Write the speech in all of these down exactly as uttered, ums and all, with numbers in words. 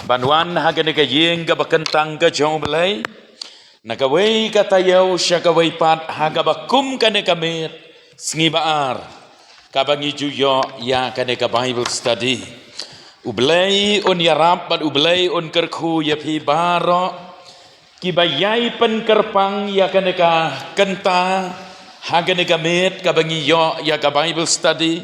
Ban wan ha kane ka ïing kaba kyntang ka jong U Blei, na kawei ka taïew sha kawei pat ha kaba kum kane ka miet, sngi ba ar kaba ngi ju ïoh ïa kane ka Bible study. U Blei un ïarap bad U Blei un kyrkhu ïa phi baroh kiba ïai pynkyrpang ïa kane ka kynta ha kane ka miet kaba ngi ïoh ïa ka Bible study.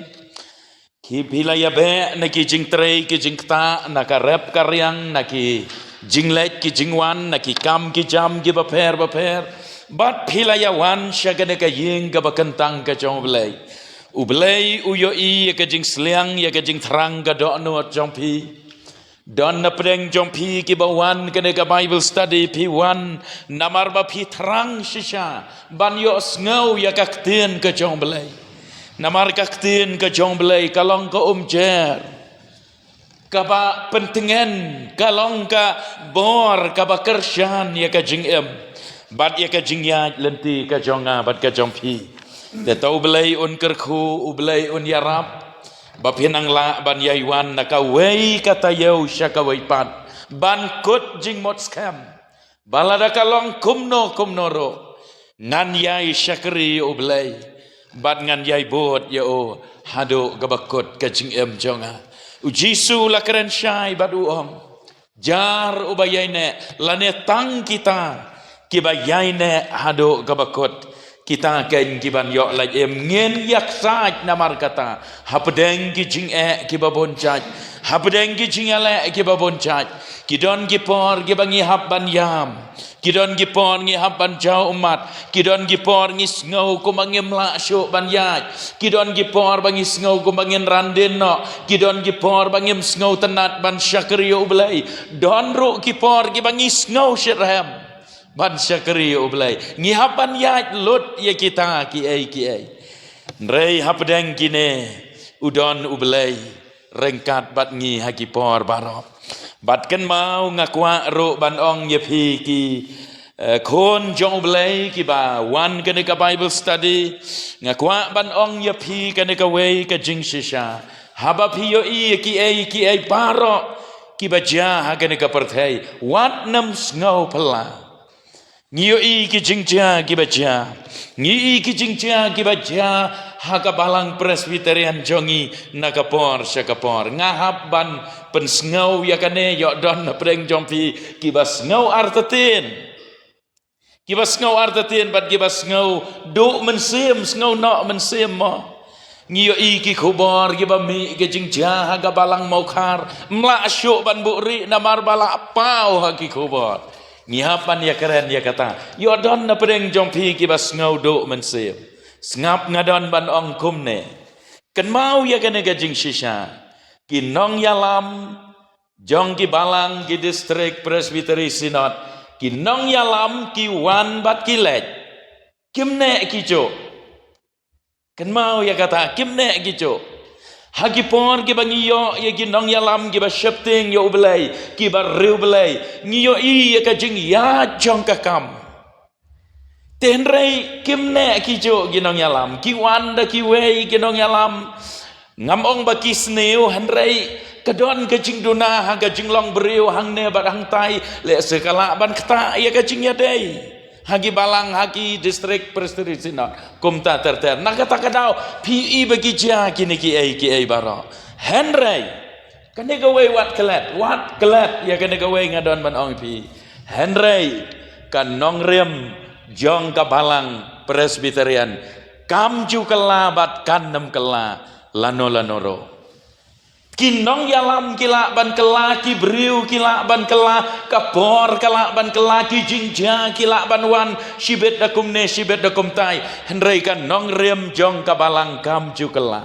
Ki phi la ïa beh na ki jingtrei ki jingktah, na ka rep ka riang, na ki jingleit ki jingwan, na ki kam ki jam kiba pher ba pher. Bad phi la ïa wan sha kane ka ïing kaba kyntang ka jong U Blei. U Blei u ïohi ïa ka jingsliang, ïa ka jingthrang ka dohnud jong phi. Don na pdeng jong phi kiba wan kane ka Bible study, phi wan namar ba phi thrang shisha ban ïohsngew ïa ka ktien ka jong U Blei. Namar ka ktien ka jong U Blei ka long ka umjer kaba pyntngen, ka long ka bor kaba kyrshan ïa ka jingim bad ïa ka jingïaid lynti ka jong nga bad ka jong phi. Te to U Blei un kyrkhu, U Blei un ïarap ba phin nang lah ban ïai wan na kawei ka taïew sha kawei pat ban kut jingmut skhem ba lada ka long kumno kumno ruh, ngan ïai shakri ïa U Blei bad ngan ïai bud ïa u haduh kaba kut ka jingim jong nga. U Jisu u la kren shai bad u ong, jar uba ïaineh, lane tang kita kiba ïaineh haduh kaba kut. Kita keiñ kiban ïoh lait im. Ngin ïaksaid namar kata hapdeng ki jingeh kiba bun jait, hapdeng ki jingïaleh kiba bun jait. Ki don ki por kiba ngi hap ban ïam, ki don ki por ngi hap ban jaw ummat, ki don ki por ngi sngew kumba ngim lah shuh ban ïaid, ki don ki por ba ngi sngew kumba ngin randin noh, ki don ki por ba ngim sngewtynnat ban shakri ïa U Blei. Don ruh ki por kiba ngi sngew shitrhem ban shakri ïa U Blei. Ngi hap ban ïaid lut ïa kita kiei kiei. Hynrei hapdeng kine u don U Blei ryngkat bad ngi ha ki por baroh. Bad kynmaw, nga kwah ruh ban ong ïa phi ki, eh, khun jong U Blei kiba wan kane ka Bible study, nga kwah ban ong ïa phi kane kawei ka jingshisha. Haba phi ïohi ïa kiei kiei baroh kiba jia ha kane ka pyrthei, wat nym sngew phylla. Ngi ïohi ki jingjia kiba jia. Ngi ïohi ki jingjia kiba jia ha ka balang Presbyterian jong ngi na ka por sha ka por. Nga hap ban pynsngew ïa kane, ïoh don na pdeng jong phi kiba sngew artatien. Kiba sngew artatien bad kiba sngew duh mynsiem, sngew noh mynsiem mo. Ngi ïohi ki khubor kiba mih ki jingjia ha ka balang Mawkhar. Ym lah shuh ban buhrieh namar ba la paw ha ki khubor. Ngi hap ban ïakren ïa kata. Ïoh don na pdeng jong phi kiba sngew duh mynsiem. Sngap, nga don ban ong kumne. Kynmaw ïa kane ka jingshisha. Ki nongïalam jong ki balang, ki District Presbytery Synod, ki nongïalam ki wan bad ki leit. Kim neh ki juh. Kynmaw ïa kata, kim neh ki juh. Ha ki por kiba ngi ïoh ïa ki nongïalam kiba sheptieng ïa U Blei, kiba riewblei, ngi ïohi ïa ka jingïaid jong ka kam. Te hynrei kim neh ki juh ki nongïalam, ki wan da kiwei ki nongïalam. Ngam ong ba ki sniew, hynrei ka don ka jingduna ha ka jinglong briew hangne bad hangtai, lehse ka lah ban ktah ïa ka jingïadei ha ki balang, ha ki District Presbytery Synod, kumta ter ter. Na kata ka daw phi i ba ki jia kine kiei kiei baroh. Hynrei kane kawei wat klet, wat klet ïa kane kawei nga don ban ong ïa phi. Hynrei ka nongrim jong ka balang Presbyterian kam ju kylla bad kan nym kylla lano lano ruh. Ki nongïalam ki lah ban kylla, ki briew ki lah ban kylla, ka por ka lah ban kylla, ki jingjia ki lah ban wan shibit da kumne shibit da kumtai. Hynrei ka nongrim jong ka balang kam ju kylla.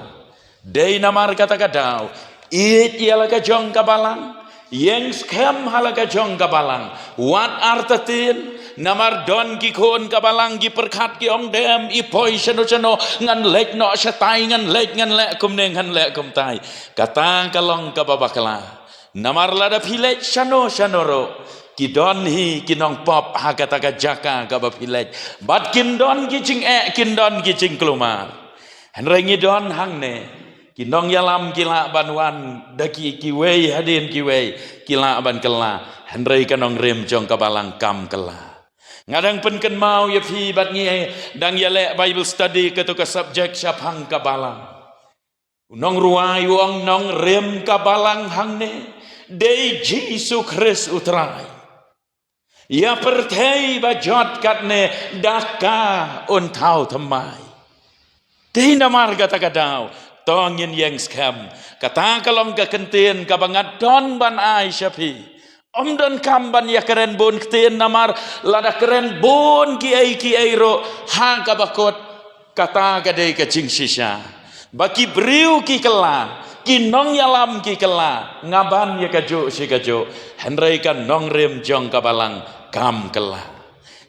Dei namar kata ka daw, ïeit ïa la ka jong ka balang, ïeng skhem ha la ka jong ka balang. Wat artatien, namar don ki khun ka balang ki pyrkhat, ki ong dem i poi shano shano, ngan leit noh shatai, ngan leit, ngan leh kumne, ngan leh kumtai. Kata ka long kaba bakla. Namar lada phi leit shano shano ruh, ki don hi ki nongpop ha kata ka jaka kaba phi leit. Bad kin don ki jingeh, kin don ki jingkulmar. Hynrei ngi don hangne, Ki nongïalam ki lah ban wan da ki, kiwei hadien kiwei, ki lah ban kylla. Hynrei ka nongrim jong ka balang kam kylla. Nga dang pynkynmaw ïa phi bad ngi dang ïaleh Bible study kato ka subject shaphang ka balang. U nongrwai u ong nongrim ka balang hangne dei Jisu Khrist u Trai. Ïa pyrthei ba jot katne da ka un thaw thymmai. Te namar kata ka daw to ngin ïeng skhem. Kata ka long ka kyntien kaba nga don ban ai sha phi. Ym donkam ban ïa kren bun ktien namar lada kren bun kiei kiei ruh ha kaba kut. Kata ka dei ka jingshisha. Ba ki briew ki kylla, ki nongïalam ki kylla, nga ban ïa kajuh shi kajuh. Hynrei ka nongrim jong ka balang kam kylla.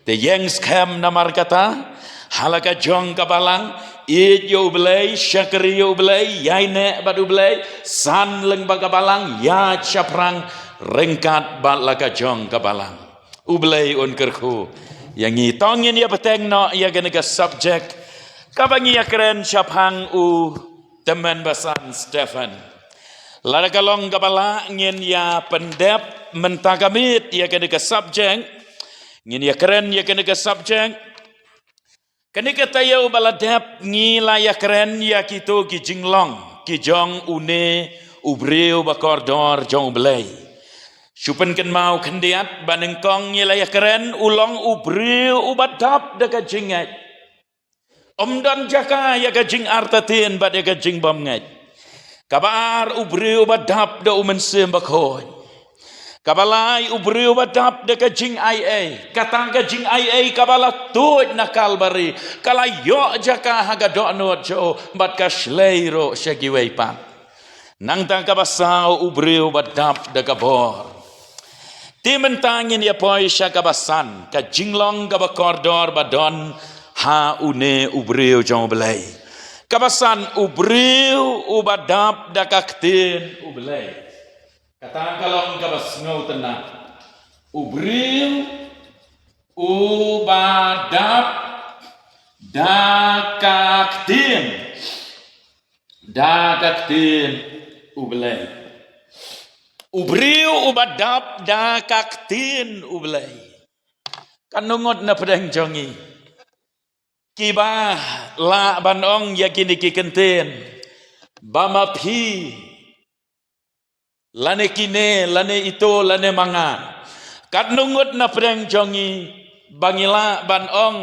Te ïeng skhem namar kata, ha la ka jong ka balang, ïeit ïa U Blei, shakri ïa U Blei, ïaineh bad U Blei, san lyngba ka balang, ïaid shaphrang, ryngkat bad la ka jong ka balang. U Blei un kyrkhu ïa ngi. To ngin ïa bteng noh ïa kane ka subject kaba ngi ïa kren shaphang u tymmen basan Stephen. Lada ka long kaba lah ngin ïa pyndep mynta ka miet ïa kane ka subject. Ngin ïa kren ïa kane ka subject. Kane ka taïew ba la dep ngi la ïa kren ïa kito ki jinglong ki jong une u briew ba kordor jong U Blei. Shu pynkynmaw khyndiat ba nyngkong ngi la ïa kren u long u briew uba dap da ka jingngeit. Ym don jaka ïa ka jingartatien bad ïa ka jingbymngeit. Kaba ar u briew uba dap da u Mynsiem Bakhuid. Kaba lai u briew uba dap da ka jingaiei. Kata ka jingaiei kaba la tuid na Kalbari. Ka la ïoh jaka ha ka dohnud jong u bad ka shlei ruh sha kiwei pat. Nangta kaba saw u briew uba dap da ka bor. Te mynta ngin ïa poi sha kaba san, ka jinglong kaba kordor ba don ha une u briew jong U Blei. Kaba san u briew uba dap da ka ktien U Blei. Kata ka long kaba sngewtynnat. U briew uba dap da ka ktien. Da ka ktien U Blei. U briew uba dap da ka ktien U Blei. Kan ngut na pdeng jong ngi. Kiba lah ban ong ïa kine ki kyntien. Ba ma phi. Lane kine, lane ito, lane ma nga. Katno ngut na pdeng jong ngi, ba ngi lah ban ong,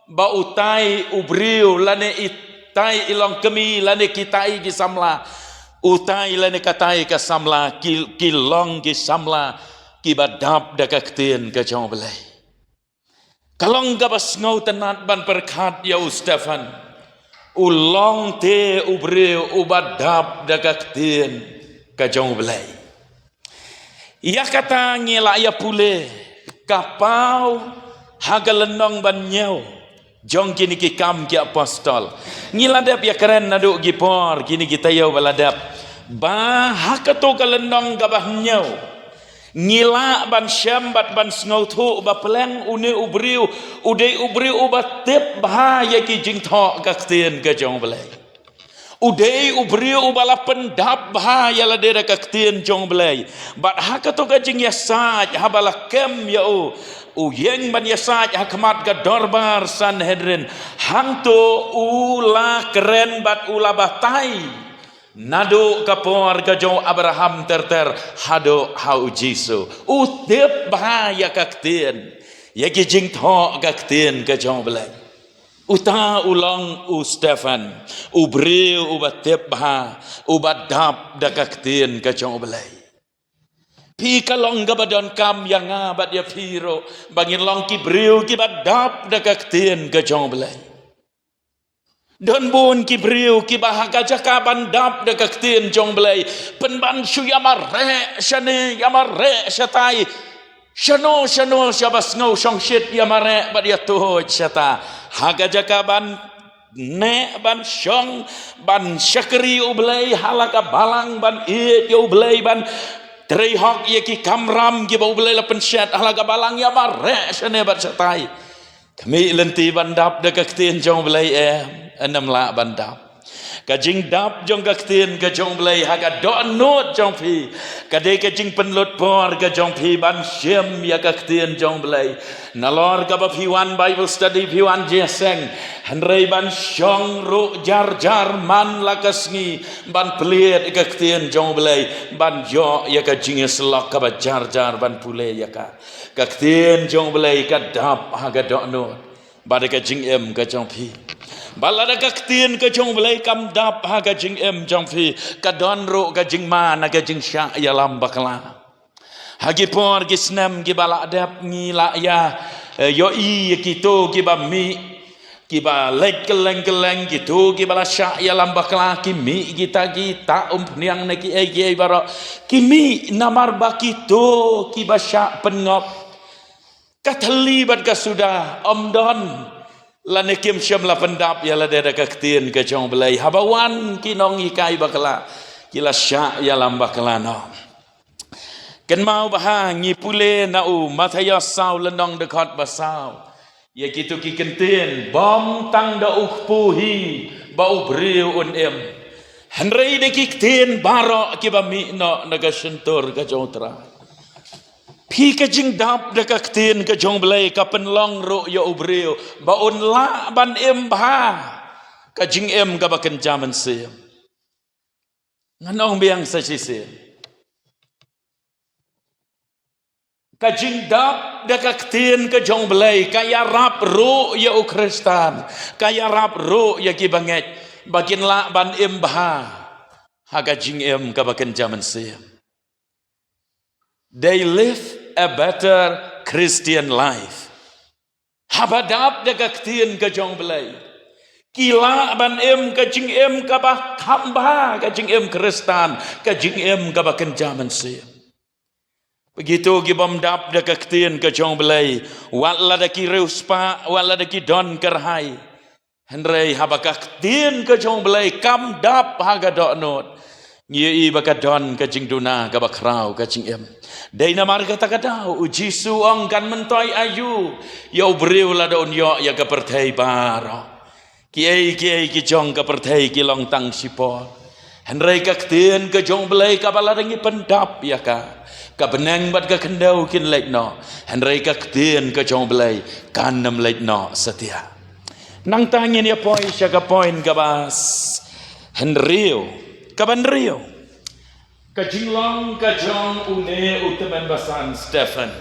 ba utai u briew, lane itai i longkmie, lane kitai ki samla. Utai lane katai ka samla, ki, ki long ki samla, kiba dap da ka ktien ka jong U Blei. Ka long kaba sngewtynnat ban pyrkhat ïa u Stephen. U long te u briew uba dap da ka ktien ka jong U Blei. Ïa kata ngi la ïa pule ka paw ha ka lynnong ba hynñiew jong kine ki Kam ki Apostol. Ngi la dep ïa kren naduh ki por kine ki taïew ba la dep. Ba ha kato ka lynnong kaba hynñiew. Ngi lah ban shem bad ban sngewthuh ba pleng une u briew, u dei u briew uba tip bha ïa ki jingthoh ka ktien ka jong U Blei. U dei u briew uba la pyndap bha ïa lade da ka ktien jong U Blei. Bad ha kato ka jingïasaid haba la kem ïa u, u ïeng ban ïasaid ha khmat ka dorbar Sanhedrin. Hangto u la kren bad u la batai. Naduh ka por ka jong u Abraham ter ter haduh ha u Jisu. U tip bha ïa ka ktien. Ïa ki jingthoh ka ktien ka jong U Blei. Uta u long u Stephen. U briew uba tip bha. Uba dap da ka ktien ka jong U Blei. Phi ka long kaba donkam ïa nga bad ïa phi ruh. Ba ngin long ki briew kiba dap da ka ktien ka jong U Blei. Don bun ki briew kiba ha ka jaka ban dap da ka ktien jong U Blei. Pynban shu ïa mareh shane, ïa mareh shatai. Shano, shano, shaba sngew shongshit ïa mareh bad ïa tuid shata. Ha ka jaka ban neh ban shong, ban shakri U Blei, ha la ka balang ban ïeit ïa U Blei, ban trei hok ïa ki kamram kiba U Blei la pynshet, ha la ka balang ïa mareh shane bad shatai. Khmih lynti ban dap da ka ktien jong U Blei em, ynnym lah ban dap. Ka jingdap jong ka ktien ka jong U Blei ha ka dohnud jong phi ka dei ka jingpynlut por ka jong phi ban shim ïa ka ktien jong U Blei. Nalor kaba phi wan Bible study, phi wan jingïaseng, hynrei ban shong ruh jar jar man la ka sngi ban plied ïa ka ktien jong U Blei, ban ïoh ïa ka jingïasyllok kaba jar jar ban pule ïa ka. Ka ktien jong U Blei ka dap ha ka dohnud. Bad ka jingim ka jong phi. Bad lada ka ktien ka jong U Blei kam dap ha ka jingim jong phi, ka don ruh ka jingman ha ka jingshah ïalam bakla. Ha ki por ki snem kiba la dep ngi la ïa, eh, ïohi ïa kito kiba mih, kiba leit kylleng kylleng, kito kiba la shah ïalam bakla, ki mih kita kita umphniang ne kiei kiei baroh. Ki mih namar ba kito kiba shah pynngop ka thylli bad ka suda ym don, lane kim shym la pyndap ïa lade da ka ktien ka jong U Blei. Haba wan ki nonghikai bakla, ki la shah ïalam bakla noh. Kynmaw ba ha ngi pule na u Mathaios saw lynnong dkhot ba saw. Ïa kito ki ktien, bym tang da u kpu hi ba u briew un im, hynrei da ki ktien baroh kiba mih noh na ka shyntur ka jong U Trai. Phi, ka jingdap da ka ktien ka jong U Blei ka pynlong ruh ïa u briew ba un lah ban im bha ka jingim kaba kynja mynsiem. Ngan ong biang sa shisien. Ka jingdap da ka ktien ka jong U Blei ka ïarap ruh ïa u Khristan, ka ïarap ruh ïa ki bangeit ba kin lah ban im bha ha ka jingim kaba kynja mynsiem. They live a better Christian life. Haba dap da ka ktien ka jong U Blei, ki lah ban im ka jingim kaba kham bha, ka jingim Khristan, ka jingim kaba kynja mynsiem. Begitu ki bym dap da ka ktien ka jong U Blei, wat lada ki riewspah, wat lada ki don kyrhai, hynrei haba ka ktien ka jong U Blei kam dap ha ka dohnud, ngi ïohi ba ka don ka jingduna kaba khraw ka jingim. Dei namar kata ka daw u Jisu u ong kan myntoi aïu ïa u briew lada un ïoh ïa ka pyrthei baroh, kiei kiei ki jong ka pyrthei ki long tang shipor, hynrei ka ktien ka jong U Blei kaba lada ngi pyndap ïa ka, ka bneng bad ka khyndew kin leit noh, hynrei ka ktien ka jong U Blei kan ym leit noh satia. Nangta ngin ïa poi sha ka point kaba s-, hynriew, kaba hynriew. Ka jinglong ka jong une u tymmen basan Stephen.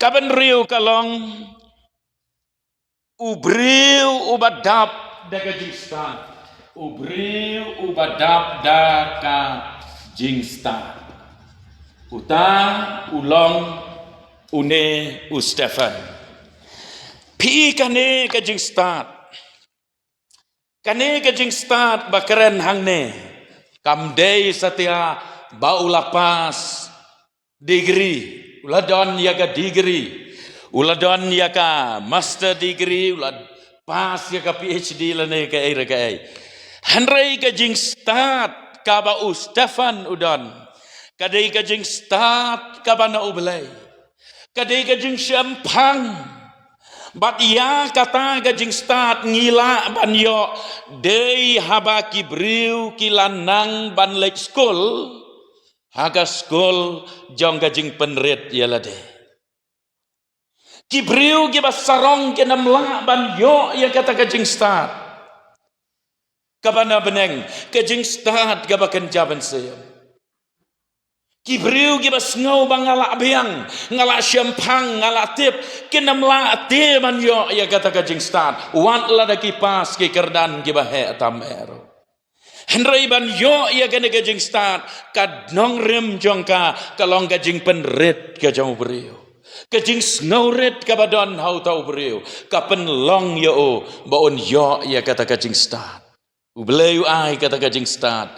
Kaba hynriew ka long u briew uba dap da ka jingstad. U briew uba dap da ka jingstad. Uta u long une u Stephen. Phi, kane ka jingstad, kane ka jingstad ba kren hangne, kam dei satia ba u la pass degree, u la don ïa ka degree, u la don ïa ka master degree, u la pass ïa ka P H D lane kaei re kaei. Hynrei ka jingstad kaba u Stephen u don, ka dei ka jingstad kaba na U Blei. Ka dei ka jingshemphang. Bad ïa kata ka jingstad ngi lah ban ïoh dei haba ki briew ki la nang ban leit skul ha ka skul jong ka jingpynrit ïa lade. Ki briew kiba sarong kin ym lah ban ïoh ïa kata ka jingstad kaba na bneng, ka jingstad kaba kynja mynsiem. Ki briew kiba sngew ba nga lah biang, nga lah shemphang, nga lah tip, kin ym lah te ban ïoh ïa kata ka jingstad wat lada ki pass ki kyrdan kiba heh tam eh ruh. Hynrei ban ïoh ïa kane ka jingstad, ka nongrim jong ka ka long ka jingpynrit ka jong u briew. Ka jingsngewrit kaba don ha uta u briew ka pynlong ïa u ba un ïoh ïa kata ka jingstad. U Blei u ai kata ka jingstad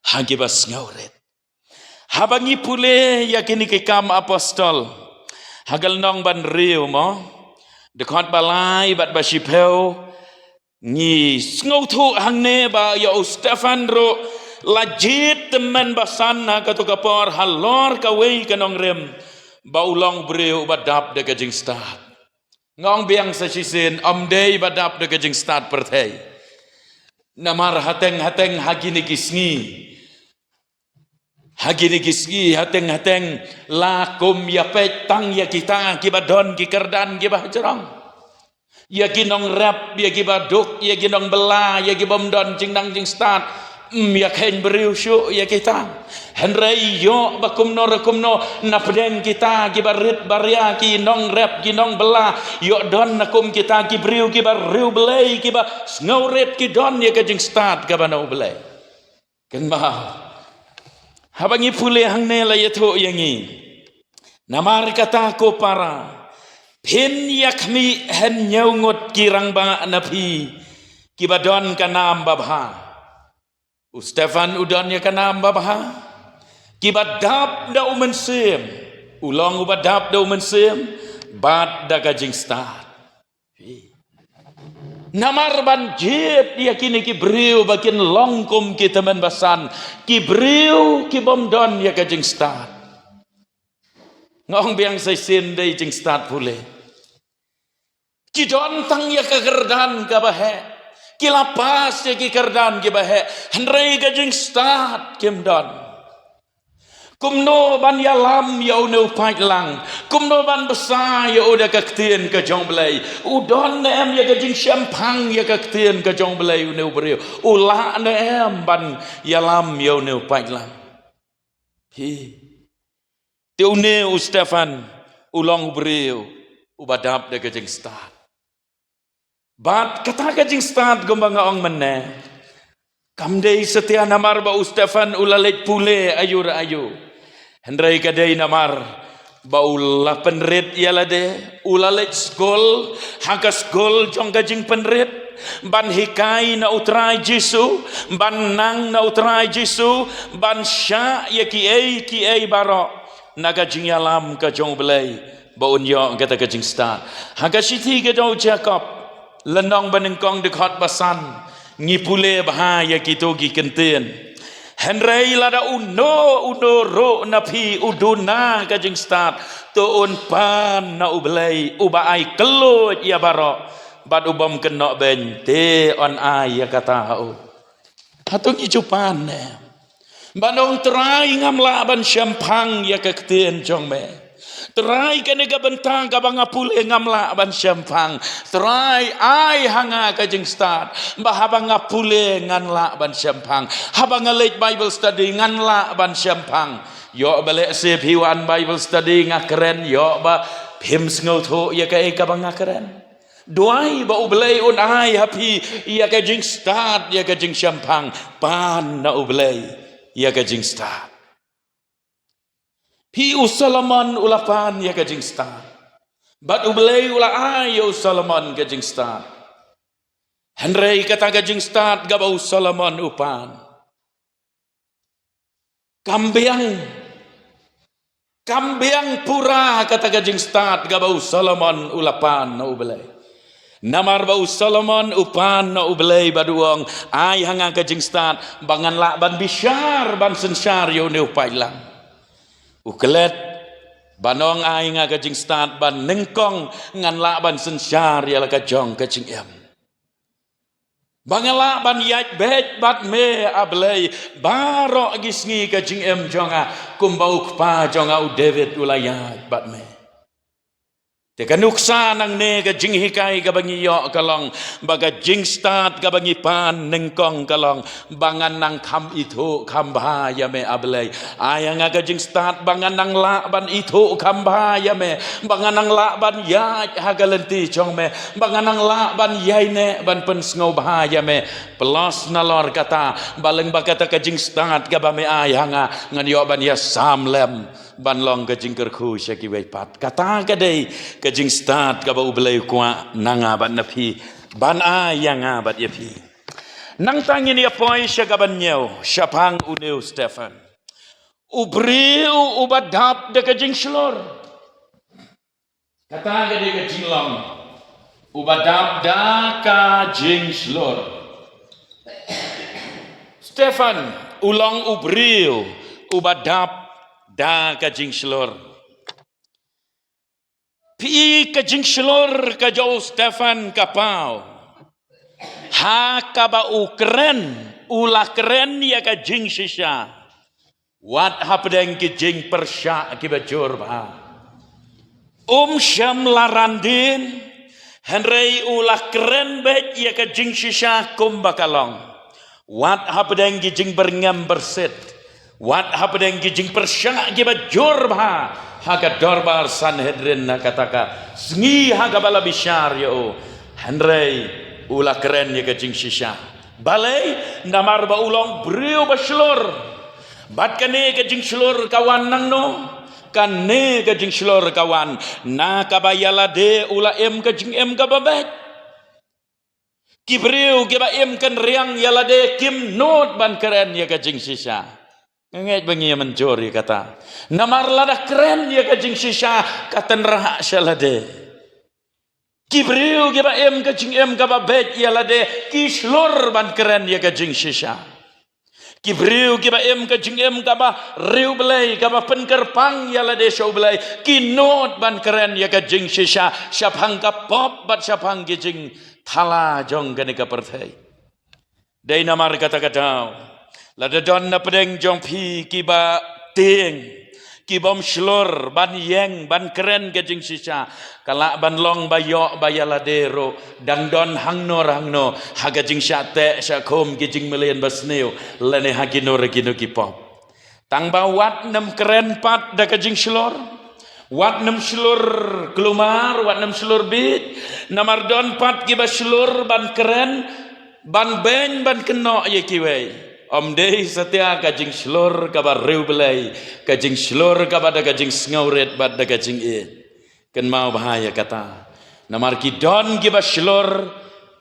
ha kiba sngewrit. Haba ngi pule ïa kine ki Kam Apostol ha ka lynnong ba hynriew mo, dkhot ba lai bad ba shiphew, ngi sngewthuh hangne ba ïa u Stephen ruh la jied tymmen basan ha kato ka por halor kawei ka nongrim ba u long briew ba dap da ka jingstad. Nga ong biang sa shisien, ym dei ba dap da ka jingstad pyrthei. Namar hateng-hateng ha kine ki sngi, ha kine ki sngi hateng-hateng la kum ïa peit tang ïa kita kiba don ki kyrdan kiba hajrong. Ïa ki nongrep, ïa kiba duk, ïa ki nongbylla, ïa ki bym don jingnang jingstad. Ym ïa kheiñ briew shuh ïa kita. Hynrei ïoh ba kumno re kumno na pdeng kita kiba rit baria, ki nongrep, ki nongbylla, ïoh don na kum kita ki briew kiba riewblei, kiba sngewrit, ki don ïa ka jingstad kaba na U Blei. Kynmaw, haba ngi pule hangne la ïathuh ïa ngi. Namar kata ko para, phin ïa khmih hynñiew ngut ki rangbah na phi, kiba don ka nam babha. U Stephan u don ïa ka nam babha. Kiba dap da U Mynsiem. U long uba dap da U Mynsiem bad da ka jingstad. Namar ban jied ïa kine ki briew ba kin long kum ki tymmen basan, ki briew ki bym don ïa ka jingstad. Nga ong biang sa shisien, dei jingstad pule. Ki don tang ïa ka kyrdan kaba heh. Ki la pass ïa ki kyrdan kiba heh. Hynrei ka jingstad kim don. Kumno ban ïalam ïa une u paidlang? Kumno ban bsa ïa u da ka ktien ka jong U Blei? U don ne em ïa ka jingshemphang ïa ka ktien ka jong U Blei une u briew? U lah ne em ban ïalam ïa une u paidlang? Hi. Te une u Stephan u long u briew uba dap da ka jingstad. Bad kata ka jingstad kumba nga ong mynne, kam dei satia namar ba u Stephan u la leit pule aïu re aïu. Hynrei ka dei namar ba u la pynrit ïa lade, u la leit skul, ha ka skul jong ka jingpynrit, ban hikai na U Trai Jisu, ban nang na U Trai Jisu, ban shah ïa kiei kiei baroh na ka jingïalam ka jong U Blei, ba un ïoh kata ka jingstad. Ha ka shithi ka jong u Jakob, lynnong banyngkong, dkhot basan, ngi pule bha ïa kito ki kyntien. Hynrei lada uno uno ruh na phi u duna ka jingstad, to un pan na U Blei uba ai kylluid ïa baroh, bad u bym kynnoh beiñ, te un ai ïa kata ha u. Hato ngi ju pan ne? Ban ong, Trai, ngam lah ban shemphang ïa ka ktien jong me. Trai, kane ka bynta kaba nga pule ngam lah ban shemphang. Trai, ai ha nga ka jingstad ba haba nga pule ngan lah ban shemphang. Haba nga leit Bible study ngan lah ban shemphang. Ïoh ba lehse phi wan Bible study nga kren, ïoh ba phim sngewthuh ïa kaei kaba nga kren. Duwai ba U Blei un ai ha phi ïa ka jingstad, ïa ka jingshemphang. Pan na U Blei ïa ka jingstad. Phi, u Solomon u la pan ïa ka jingstad. Bad U Blei u la ai ïa u Solomon ka jingstad. Hynrei kata ka jingstad kaba u Solomon u pan, kam biang, kam biang pura kata ka jingstad kaba u Solomon u la pan na U Blei. Namar ba u Solomon u pan na U Blei bad u ong, ai ha nga ka jingstad ba ngan lah ban bishar, ban synshar ïa une u paidlang. U klet ban ong, ai ha nga ka jingstad ba nyngkong ngan lah ban synshar ïa la ka jong ka jingim. Ba nga lah ban ïaid beit bad me, A Blei, baroh ki sngi ka jingim jong nga, kumba u kpa jong nga u David u la ïaid bad me. Te ka nuksa nangne, ka jinghikai kaba ngi ïoh ka long ba ka jingstad kaba ngi pan nyngkong ka long ba ngan nang kham ithuh kham bha ïa me, A Blei. Ai ha nga ka jingstad ba ngan nang lah ban ithuh kham bha ïa me, ba ngan nang lah ban ïaid ha ka lynti jong me, ba ngan nang lah ban ïaineh ban pynsngewbha ïa me. Plus nalor kata, ba lyngba kata ka jingstad kaba me ai ha nga, ngan ïoh ban ïasam lem ban long ka jingkyrkhu sha kiwei pat. Kata ka dei ka jingstad kaba U Blei u kwah na nga bad na phi ban ai ïa nga bad ïa phi. Nangta ngin ïa poi sha kaba hynñiew, shaphang une u Stephan. U briew uba dap da ka jingshlur. Kata ka dei ka jinglong uba dap da ka jingshlur. Stephan u long u briew uba dap da ka jingshlur. Phi, ka jingshlur ka jong u Stephan ka paw. Ha kaba u kren, u la kren ïa ka jingshisha. Wat hapdeng ki jingpyrshah kiba jur bha. Um shym la ran dien, hynrei u la kren beit ïa ka jingshisha kumba ka long. Wat hapdeng ki jingbyrngem byrsit. Wat hapdeng ki jingpyrshah kiba jur bha. Ha ka dorbar Sanhedrin na kata ka sngi ha kaba la bishar ïa u. Hynrei u la kren ïa ka jingshisha. Balei? Namar ba u long briew ba shlur. Bad kane ka jingshlur ka wan nangno? Kane ka jingshlur ka wan na kaba ïa lade u la im ka jingim kaba beit. Ki briew kiba im kynriang ïa lade kim nud ban kren ïa ka jingshisha. Nga ngeit ba ngi ïa mynjur ïa kata. Namar lada kren ïa ka jingshisha ka tynrah sha lade. Ki briew kiba im ka jingim kaba beit ïa lade ki shlur ban kren ïa ka jingshisha. Ki briew kiba im ka jingim kaba riewblei, kaba pynkyrpang ïa lade sha U Blei, ki nud ban kren ïa ka jingshisha shaphang ka pop bad shaphang ki jingthala jong kane ka pyrthei. Dei namar kata ka daw, lada don na pdeng jong phi kiba tieng, ki bym shlur ban ïeng ban kren ka jingshisha, ka lah ban long ba ïoh ba ïa lade ruh dang don hangno hangno ha ka jingshah teh shah khum, ki jingmlien ba sniew, lane ha kino re kino ki pop. Tang ba wat nym kren pat da ka jingshlur. Wat nym shlur klumar, wat nym shlur bieit. Namar don pat kiba shlur ban kren, ban beiñ, ban kynnoh ïa kiwei. Ym dei satia ka jingshlur kaba riewblei, ka jingshlur kaba da ka jingsngewrit bad da ka jingïeit. Kynmaw bha ïa kata. Namar ki don kiba shlur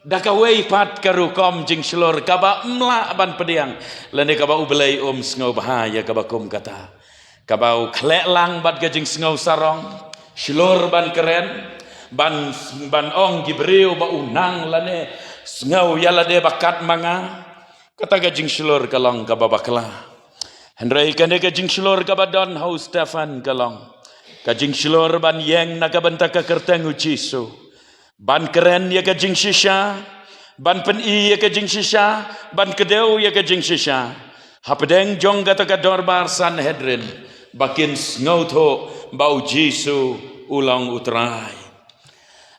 da kawei pat ka rukom jingshlur kaba ym lah ban pdiang, lane kaba U Blei um sngewbha ïa kaba kum kata. Kaba u khleh lang bad ka jingsngew sarong, shlur ban kren, ban, ban ong ki briew ba u nang lane sngew ïa lade ba kat ma nga. Kata ka jingshlur ka long kaba bakla. Hynrei kane ka jingshlur kaba don ha u Stephan ka long ka jingshlur ban ïeng na ka bynta ka kyrteng u Jisu. Ban kren ïa ka jingshisha, ban pyni ïa ka jingshisha, ban kdew ïa ka jingshisha. Hapdeng jong kata ka dorbar Sanhedrin, ba kin sngewthuh ba u Jisu u long u Trai.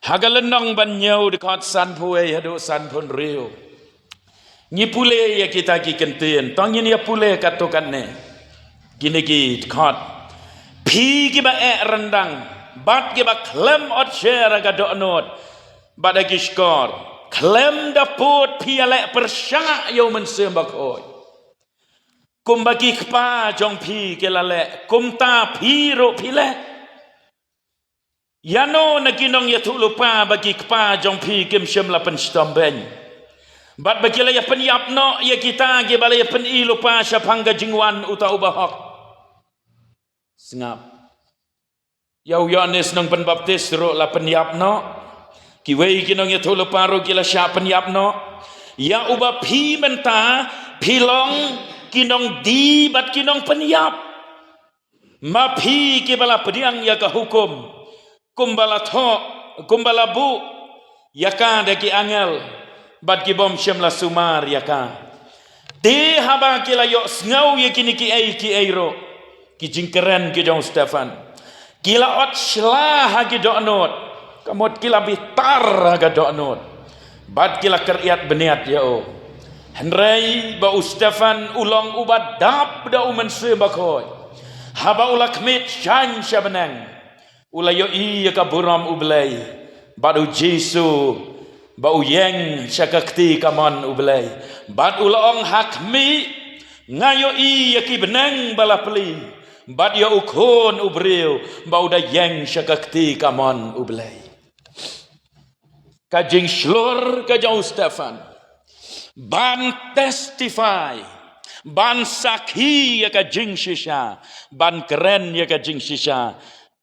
Ha ka lynnong ba hynñiew, dkhot sanphew wei haduh sanphew hynriew. Ngi pule ïa kita ki ktien, to ngin ïa pule katto katne. Kine ki dkhot. Phi kiba eh ryndang, bad kiba khlem ot sher ha ka dohnud bad ha ki shkor, khlem da pud phi ïaleh pyrshah ïa u Mynsiem Bakhuid. Kumba ki kpa jong phi ki la leh, kumta phi ruh phi leh. Ïano na ki nongïathuhlypa ba ki kpa jong phi kim shym la pynshitom beiñ, bad ba ki la ïa pynïap noh ïa kita kiba la ïa pyni lypa shaphang ka jingwan uta u bahok? Sngap. Ïa u Ïoannis Nongpynbaptis ruh la pynïap noh. Kiwei ki nongïathuhlypa ruh ki la shah pynïap noh. Ïa uba phi mynta, phi long ki nongdie bad ki nongpynïap. Ma phi kiba la pdiang ïa ka hukum, kumba la thoh, kumba la buh ïa ka da ki angel, bad ki bym shym la sumar ïa ka. Te haba ki la ïohsngew ïa kine kiei kiei ruh, ki jingkren ki jong u Stephan, ki la ot shla ha ki dohnud, ka mut ki la bitar ha ka dohnud, bad ki la kyriat bniat ïa u. Hynrei ba u Stephan u long uba dap da u Mynsiem Bakhuid. Haba u la khmih shaiñ sha bneng, u la ïohi ïa ka burom U Blei, bad u Jisu ba u ïeng sha ka kti kamon U Blei, bad u la ong, ha khmih, nga ïohi ïa ki bneng ba la plie, bad ïa u Khun u briew ba u da ïeng sha ka kti kamon U Blei. Ka jingshlur ka jong u Stephan ban testify, ban sakhi ïa ka jingshisha, ban kren ïa ka jingshisha,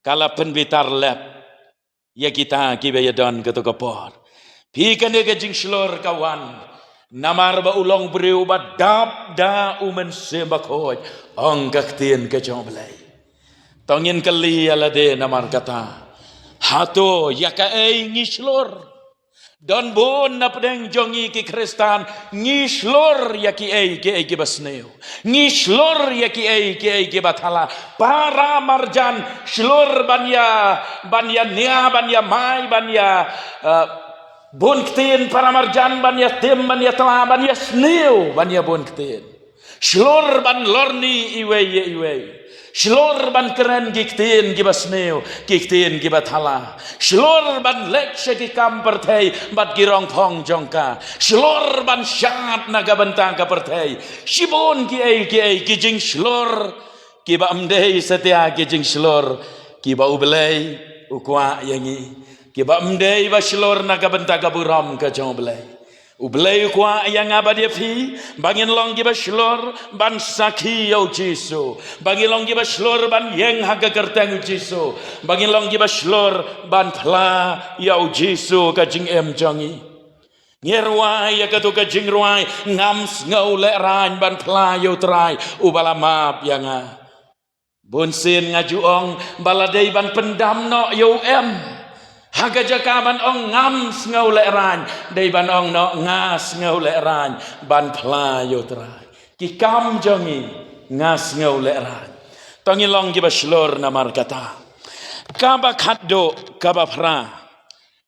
ka la pynbitar lep ïa kita kiba ïadon kato ka por. Phi, kane ka jingshlur ka wan namar ba u long briew ba dap da u Mynsiem Bakhuid, ong ka ktien ka jong U Blei. To ngin kylli ïa lade namar kata, hato ïa kaei ngi shlur? Don bun na pdeng jong ngi ki Khristan, ngi shlur ïa kiei kiei kiba sniew. Ngi shlur ïa kiei kiei kiba thala. Para marjan shlur ban ïa, ban ïa nia, ban ïa mai, ban ïa, eh, bun ktien. Para marjan ban ïa tim, ban ïa thala, ban ïa sniew, ban ïa bun ktien. Shlur ban lorni iwei ïa iwei. Shlur ban kren ki ktien kiba sniew, ki ktien kiba thala. Shlur ban leit sha ki kam pyrthei bad ki rong phong jong ka. Shlur ban shad na ka bynta ka pyrthei. Shibun kiei kiei ki jingshlur kiba ym dei satia ki jingshlur kiba U Blei u kwah ïa ngi. Kiba ym dei ba shlur na ka bynta ka burom ka jong U Blei. U Blei u kwah ïa nga bad ïa phi ba ngin long kiba shlur ban sakhi ïa U Jisu, ba ngin long kiba shlur ban ïeng ha ka kyrteng U Jisu, ba ngin long kiba shlur ban phla ïa U Jisu ka jingim jong ngi. Ngi rwai ïa kato ka jingrwai, ngam sngew lehraiñ ban phla ïa U Trai uba la map ïa nga. Bun sien nga ju ong ba la dei ban pyndam noh ïa u M. Ha ka jaka ban ong ngam sngew lehraiñ, dei ban ong noh nga sngew lehraiñ ban phla ïa U Trai. Ki kam jong ngi, nga sngew lehraiñ. To ngin long kiba shlur namar kata. Kaba khatduh, kaba phra.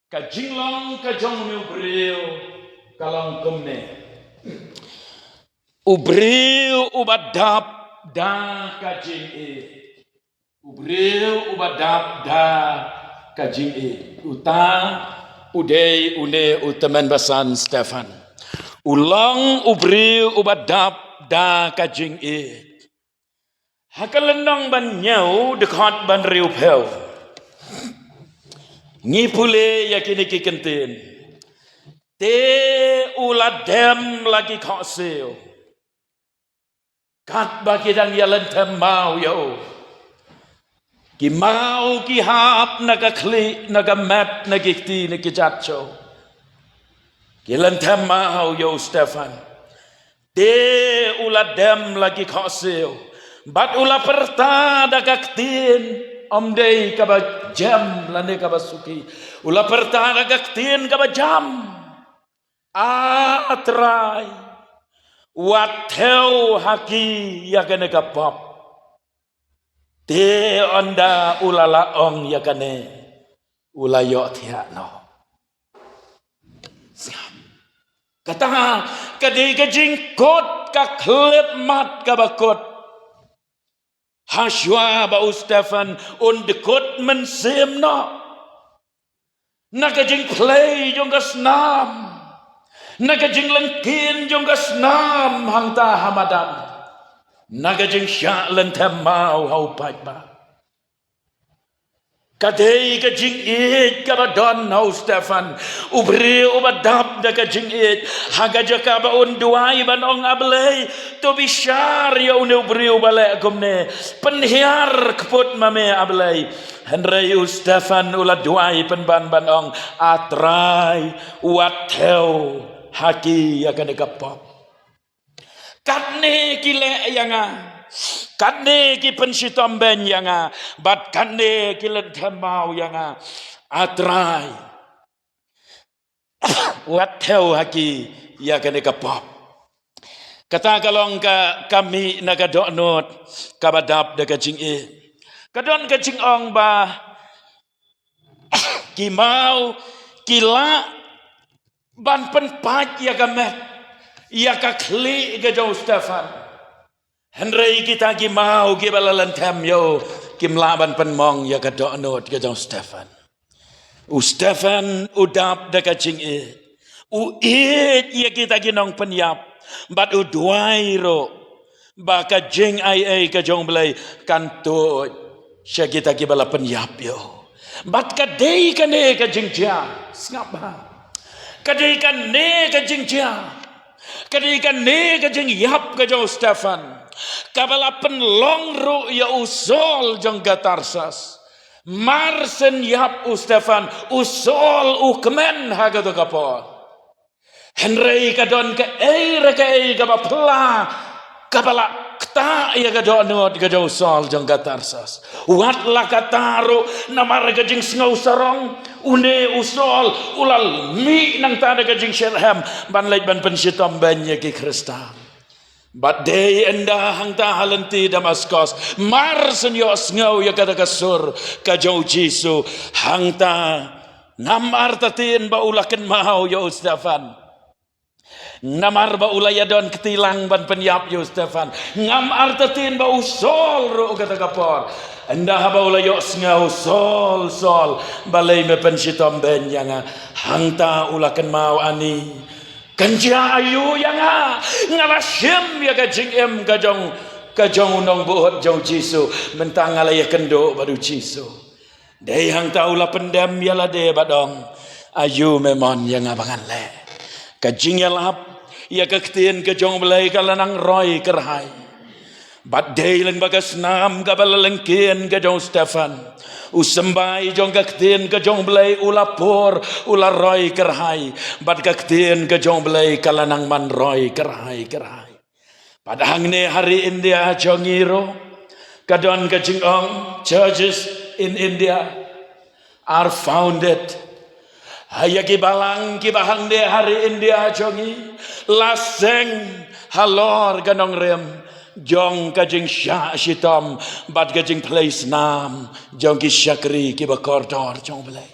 Ka jinglong ka jong une u briew ka long kumne. U briew uba dap da ka jingïeit. U briew uba dap da ka jingïeit. Uta u dei une u tymmen basan Stephan. U long u briew uba dap da ka jingïeit. Ha ka lynnong ba hynñiew, dkhot ba hynriewphew, ngi pule ïa kine ki kyntien. Te u la dem la ki khohsiew, katba ki dang ïalyntem maw ïa u. Ki maw ki hap na ka khlieh, na ka met, na ki kti, na ki jait shoh. Ki lyntem maw ïa u Stephan. Te u la dem la ki khohsiew bad u la pyrta da ka ktien, ym dei kaba jem lane kaba suki. U la pyrta da ka ktien kaba jam. A Trai, wat thew ha ki ïa kane ka pop. Te ynda u la lah ong ïa kane, u la ïohthiah noh. Kata ka dei ka jingkut, ka khyllipmat kaba kut. Hashwa ba u Stephan un dkut mynsiem noh na ka jingphlei jong ka snam, na ka jinglyngkien jong ka snam hangta ha madan, na ka jingshah lyntem maw ha u paidbah. Ka dei ka jingïeit kaba don ha u Stephan, u briew uba dap da ka jingïeit. Ha ka jaka ba un duwai ban ong, A Blei, to bishar ïa une u briew ba leh kumne, pynhiar kput ma me, A Blei. Hynrei u Stephan u la duwai pynban ban ong, A Trai, wat thew ha ki ïa kane ka pop. Katne ki leh ïa nga, katne ki pynshitom beiñ ïa nga, bad katne ki lyntem maw ïa nga. A Trai, wat thew ha ki ïa kane ka pop. Kata ka long ka, ka mih na ka dohnud kaba dap da ka jingïeit. Ka don ka jingong ba ki maw ki lah ban pynpait ïa ka met, ïa ka khlieh ka jong u Stephan. Hynrei kita ki maw kiba la lyntem ïa u, kim lah ban pynmong ïa ka dohnud ka jong u Stephan. U Stephan u dap da ka jingïeit. U ïeit ïa kita ki nongpynïap bad u duwai ruh ba ka jingaiei ka jong u Blei kan tuid sha kita kiba la pynïap ïa u. Bad ka dei kane ka jingjia, sngap bha. Ka dei kane ka jingjia, ka dei kane ka jingïap ka jong u Stephan kaba la pynlong ruh ïa u Saul jong ka Tarsas. Mar shen ïap u Stephan, u Saul u kmen ha kato ka por. Hynrei ka don kaei re kaei kaba phylla kaba la ktah ïa ka dohnud ka jong u Saul jong ka Tarsas. Wat la katta ruh, namar ka jingsngew sarong, Une u Saul u la mih nangta da ka jingshitrhem ban leit ban pynshitom beiñ ïa ki Khristan. Bad dei ynda hangta ha lynti Damaskos, mar shen ïohsngew ïa kata ka sur ka jong u Jisu, hangta ngam artatien ba u la kynmaw ïa u Stephan. Namar ba u la ïadon kti lang ban pynïap ïa u Stephan. Ngam artatien ba u Saul ruh kata ka por, ynda haba u la ïohsngew, "Saul, Saul, balei me pynshitom beiñ ïa nga?" Hangta u la kynmaw, "Ani, kan jia aïu ïa nga? Nga la shim ïa ka jingim ka jong, ka jong u nongbuhut jong u Jisu. Mynta nga la ïakynduh bad u Jisu." Dei hangta u la pyndem ïa lade bad ong, "Aïu me mon ïa nga ba ngan leh?" Ka jingïalap ïa ka ktien ka jong u Blei ka la nang roi kyrhai. Bad dei lyngba ka snam kaba la lyngkien ka jong u Stephan, u symbai jong ka ktien ka jong u Blei u la pur, u la roi kyrhai. Bad ka ktien ka jong u Blei ka la nang man roi kyrhai kyrhai. Bad hangne ha ri India jong ngi ruh, ka don ka jingong, "Churches in India are founded." Ha ïa ki balang kiba hangne ha ri India jong ngi, la seng halor ka nongrim jong ka jingshah shitom bad ka jingphlei snam jong ki shakri kiba kordor jong u Blei.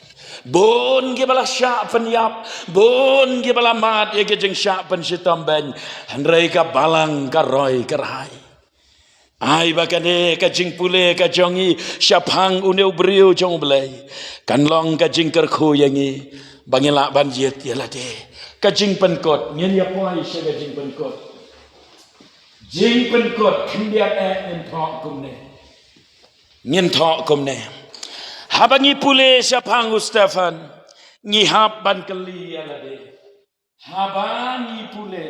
Bun kiba la shah pynïap, bun kiba la mad ïa ka jingshah pynshitom beiñ, hynrei ka balang ka roi kyrhai. Ai ba kane ka jingpule ka jong ngi shaphang une u briew jong u Blei kan long ka jingkyrkhu ïa ngi ba ngin lah ban jied ïa lade. Ka jingpynkut, ngin ïa poi sha ka jingpynkut. Jingpynkut khyndiat eh ngin thoh kumne. Ngin thoh kumne. Haba ngi pule shaphang u Stephan, ngi hap ban kylli ïa lade. Haba ngi pule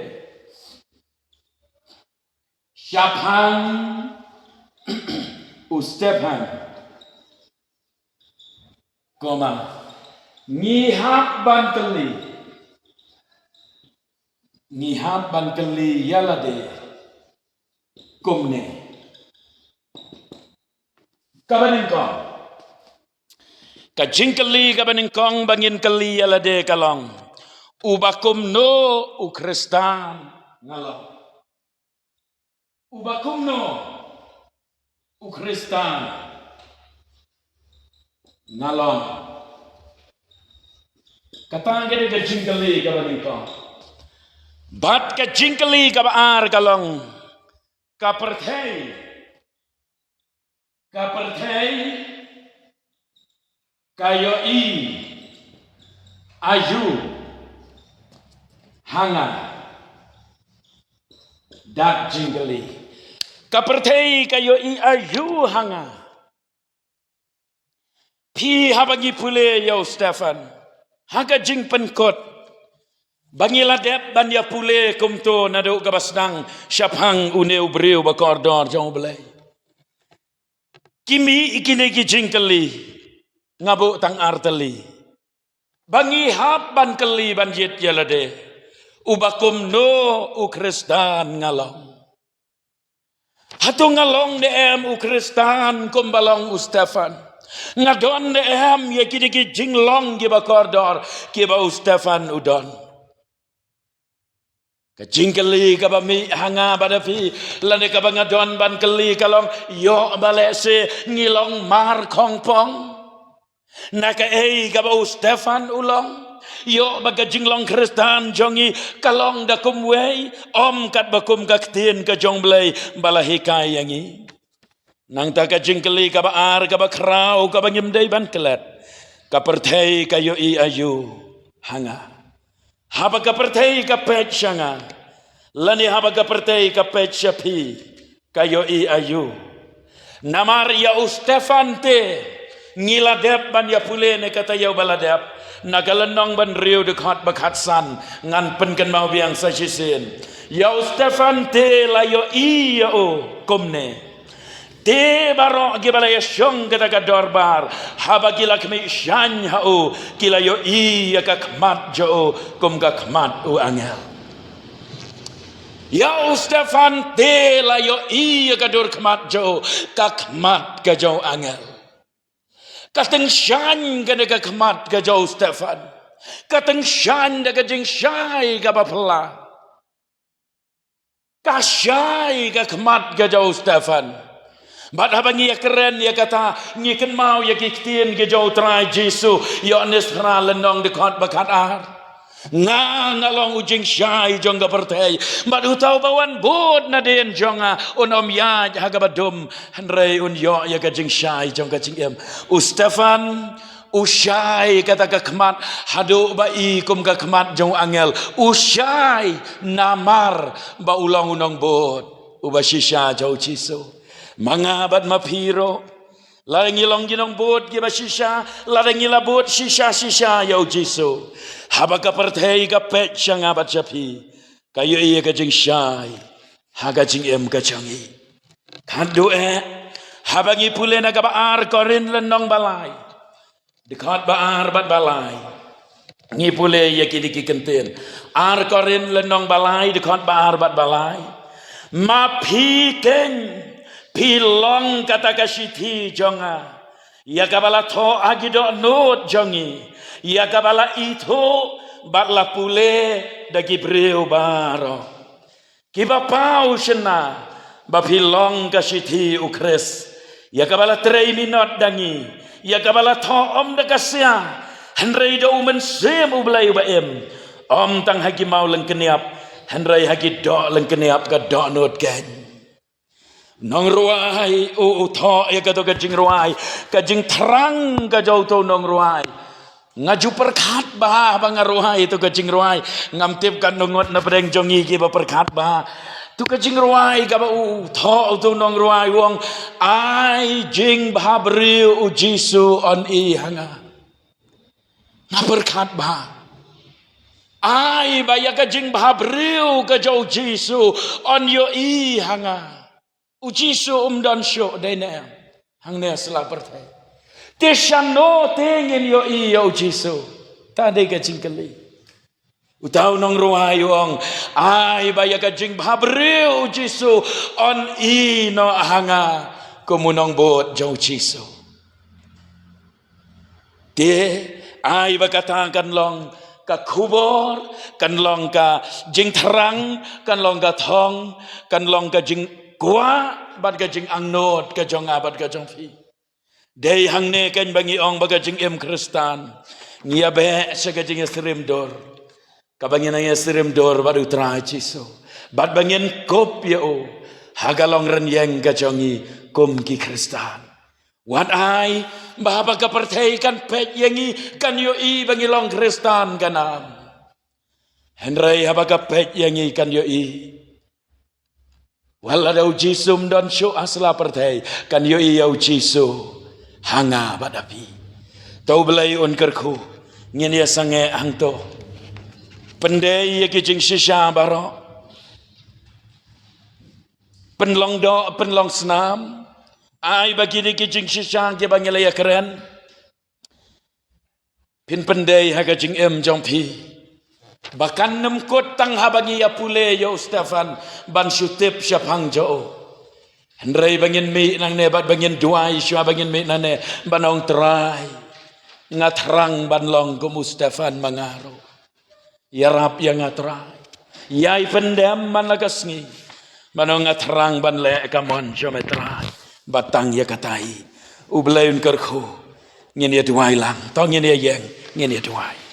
shaphang u Stephan, koma, ngi hap ban kylli, ngi hap ban kylli ïa lade kumne. Kaba nyngkong, ka jingkylli kaba nyngkong ba ngin kylli ïa lade ka long, uba kumno u Khristan nga long? Uba kumno u Khristan nga long? Kata ka dei ka jingkylli kaba nyngkong. Bad ka jingkylli kaba ar ka long, ka pyrthei, ka pyrthei ka ïohi aïu ha nga? Dak jingkylli. Ka pyrthei ka ïohi aïu ha nga? Phi, haba ngi pule ïa u Stephan, ha ka jingpynkut ba ngi la dep ban ïa pule kumto naduh kaba sdang shaphang une u briew ba kordor jong u Blei. Ki mih kine ki jingkylli, nga buh tang ar tylli ba ngi hap ban kylli ban jied ïa lade, uba kumno u Khristan nga long? Hato nga long ne em u Khristan kumba long u Stephan? Nga don ne em ïa kine ki jinglong kiba kordor kiba u Stephan u don? Ka jingkylli kaba mih ha nga bad ha phi, lane kaba nga don ban kylli ka long, ïoh ba lehse ngi long mar khongpong na kaei kaba u Stephan u long? Ïoh ba ka jinglong Khristan jong ngi ka long da kumwei, ym katba kum ka ktien ka jong u Blei ba la hikai ïa ngi? Nangta ka jingkylli kaba ar, kaba khraw, kaba ngim dei ban klet, ka pyrthei ka ïohi aïu ha nga? Haba ka pyrthei ka peit sha nga, lane haba ka pyrthei ka peit sha phi, ka ïohi aïu? Namar ïa u Stephan te ngi la dep ban ïa pule ne kata ïa uba la dep, na ka lynnong ba hynriew dkhot ba khatsan, ngan pynkynmaw biang sa shisien. Ïa u Stephan te la ïohi ïa u kumne. Te baroh kiba la ïashong kata ka dorbar, haba ki la khmih shaiñ ha u, ki la ïohi ïa ka khmat jong u kum ka khmat u angel. Ïa u Stephan te la ïohi ïa ka dur khmat jong u ka khmat ka jong u angel. Ka tyngshaiñ kane ka khmat ka jong u Stephan. Ka tyngshaiñ da ka jingshai kaba phylla. Ka shai ka khmat ka jong u Stephan. Bad haba ngi ïakren ïa kata, ngi kynmaw ïa ki ktien ka jong u Trai Jisu, Ïoannis phra lynnong dkhot ba khatar. Nga nga long u jingshai jong ka pyrthei. Bad uta uba wan bud nadien jong nga un ym ïaid ha kaba dum, hynrei un ïoh ïa ka jingshai jong ka jingim. U Stephan u shai kata ka khmat haduh ba i kum ka khmat jong u angel. U shai namar ba u long u nongbud uba shisha jong u Jisu. Ma nga bad ma phi ruh, lada ngi long ki nongbud kiba shisha, lada ngi la bud shisha shisha ïa u Jisu, haba ka pyrthei ka peit sha nga bad sha phi, ka ïohi ïa ka jingshai ha ka jingim ka jong ngi. Khatduh eh, haba ngi pule na kaba ar Korinth lynnong ba lai, dkhot ba ar bad ba lai, ngi pule ïa kine ki kyntien. Ar Korinth lynnong ba lai, dkhot ba ar bad ba lai. Ma phi keiñ, phi long kata ka shithi jong nga, ïa kaba la thoh ha ki dohnud jong ngi, ïa kaba la ithuh bad la pule da ki briew baroh. Kiba paw shynna ba phi long ka shithi u Khrist, ïa kaba la trei minot da ngi, ïa kaba la thoh ym da ka sia, hynrei da u Mynsiem U Blei uba im, ym tang ha ki maw lyngkniap, hynrei ha ki doh lyngkniap ka dohnud keiñ. Nongrwai u, u thoh ïa kato ka jingrwai, ka jingthrang ka jong uto u nongrwai. Nga ju pyrkhat bha ba nga rwai ïa to ka jingrwai. Ngam tip katno ngut na pdeng jong ngi kiba pyrkhat bha. To ka jingrwai kaba u thoh uto u nongrwai u ong, ai jingbhabriew u Jisu yn i ha nga. Nga pyrkhat bha. Ai ba ïa ka jingbhabriew ka jong u Jisu yn ïohi ha nga. U Jisu um don shuh dei ne em hangne ha sla pyrthei. Te shano te ngin ïohi ïa u Jisu? Ta dei ka jingkylli. Uta u nongrwai u ong, ai ba ïa ka jingbhabriew u Jisu yn i noh ha nga kum u nongbud jong u Jisu. Te ai ba kata kan long ka khubor, kan long ka jingthrang, kan long ka thong, kan long ka jingkwah bad ka jingangnud ka jong nga bad ka jong phi. Dei hangne keiñ ba ngi ong ba ka jingim Khristan ngi ïa beh sha ka jingïasyriem dur. Kaba ngin nang ïasyriem dur bad u Trai Jisu, bad ba ngin kup ïa u ha ka longrynieng ka jong ngi kum ki Khristan. Wat ai ba haba ka pyrthei kan peit ïa ngi kan ïohi ba ngi long Khristan, kan em? Hynrei haba ka peit ïa ngi kan ïohi, wat lada u Jisu um don shuh ha sla pyrthei, kan ïohi ïa u Jisu ha nga bad ha phi. To U Blei un kyrkhu, ngin ïa sangeh hangto. Pyndei ïa ki jingshisha baroh. Pynlong doh, pynlong snam. Ai ba kine ki jingshisha kiba ngi la ïakren phin pyndei ha ka jingim jong phi. Ba kan ym kut tang haba ngi ïa pule ïa u Stephan ban shu tip shaphang jong u. Hynrei ba ngin mih nangne bad ba ngin duwai shuwa ba ngin mih nangne ban ong, Trai, nga thrang ban long kum u Stephan ma nga ruh. Ïarap ïa nga Trai. Ïai pyndem man la ka sngi. Ban ong nga thrang ban leh ka mon jong me Trai. Ba tang ïa kata hi U Blei un kyrkhu. Ngin ïa duwai lang. To ngin ïa ïeng, ngin ïa duwai.